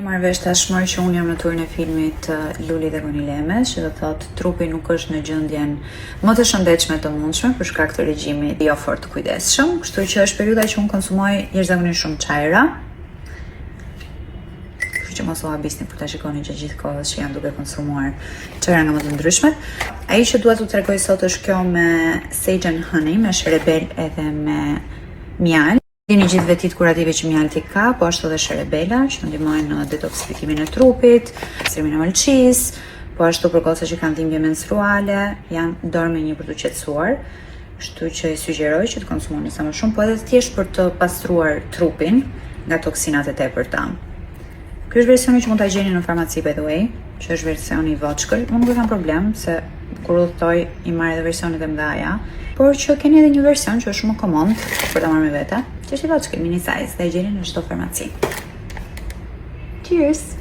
Marrë vesh tashmë që unë jam në turin e filmit Luli dhe Gonilemes, që do thotë trupi nuk është në gjendjen më të shëndetshme të mundshme për shkak të regjimit jo fort të kujdesshëm, kështu që është periudha që unë konsumoj jashtëzakonisht shumë çajra. Kështu që mos u habisni për ta shikoni gjatë gjithë kohës që jam duke konsumuar çajra nga më të ndryshmet. Ai që dua t'u tregoj sot është kjo me sage and honey, me sherebel edhe me mjalë. Dini gjithë vetit kurative që mjalti ka, po ashtu edhe sherebela që ndihmojnë në detoksifikimin e trupit, pastrimin e mëlçisë, po ashtu për goca që kanë dhimbje menstruale, janë dorë me një për të qetësuar. Kështu që i sugjeroj që të konsumoni sa më shumë, po edhe thjesht për të pastruar trupin nga toksinat e tepërta. Ky është versioni që mund ta gjeni në farmaci, by the way, që është versioni i voçkël. Unë nuk e kam problem se kur udhtoj i marr edhe versionet e mëdha, por që keni edhe një version që është shumë komod për ta marrë me vete, që është i voçkël, mini size, dhe e gjeni në çdo farmaci. Cheers!